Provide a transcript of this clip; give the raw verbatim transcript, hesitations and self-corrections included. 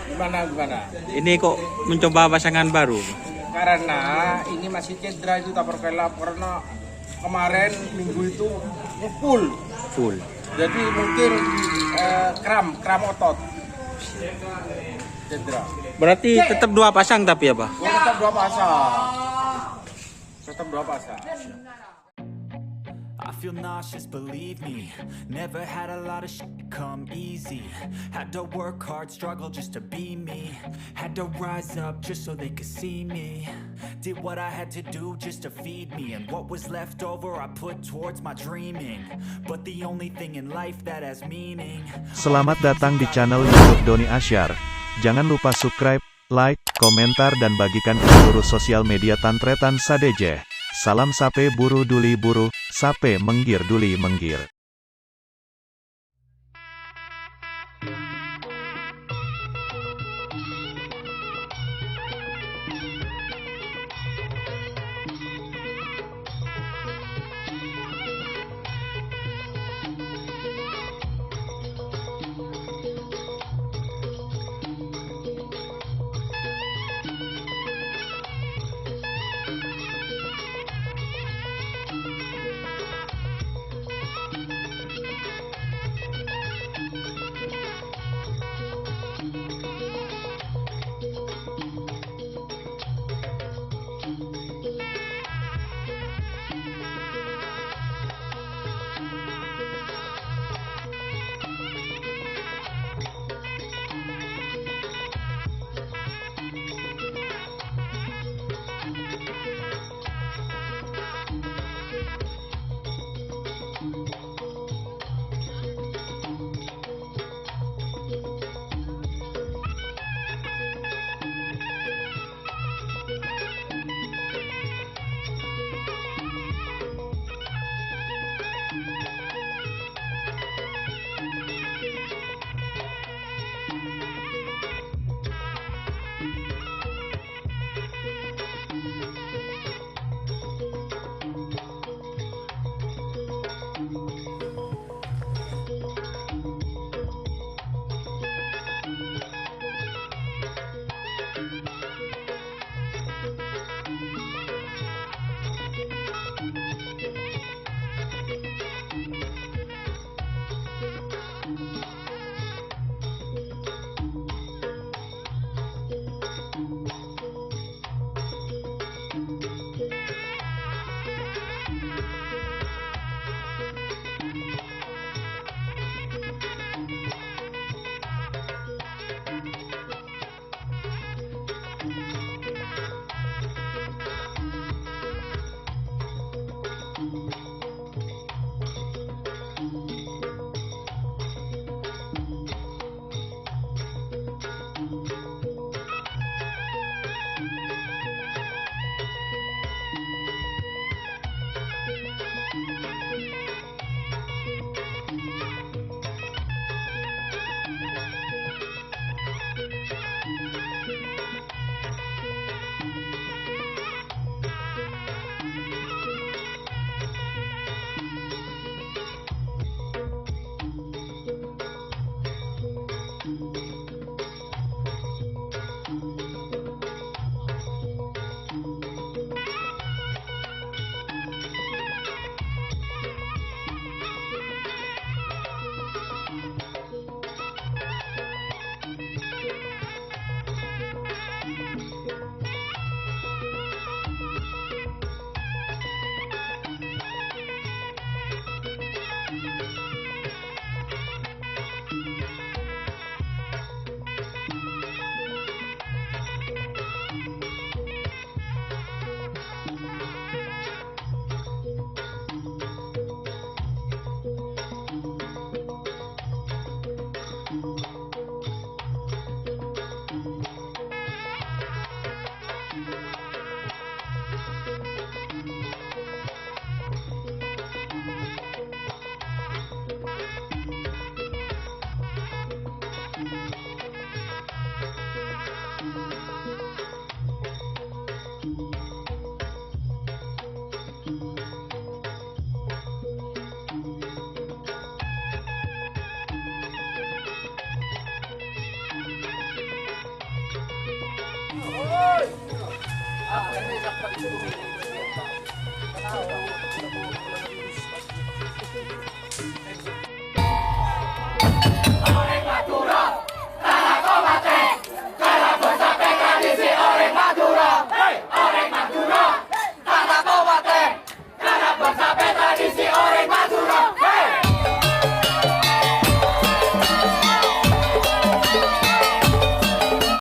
Gimana, gimana? Ini kok mencoba pasangan baru? Karena ini masih cedera itu, taperkela, karena kemarin minggu itu full. Full. Jadi mungkin, eh, kram, kram otot. Cedera. Berarti tetap dua pasang tapi ya, Pak? Oh, tetap dua pasang. Tetap dua pasang. I feel nauseous, believe me. Never had a lot of shit come easy. Had to work hard, struggle just to be me. Had to rise up just so they could see me. Did what I had to do just to feed me. And what was left over, I put towards my dreaming. But the only thing in life that has meaning. Selamat datang di channel YouTube Doni Asyar. Jangan lupa subscribe, like, komentar, dan bagikan ke seluruh sosial media Tan Tretan sadhâjâ. Salam sapè buru duli buru, sapè menggir duli menggir.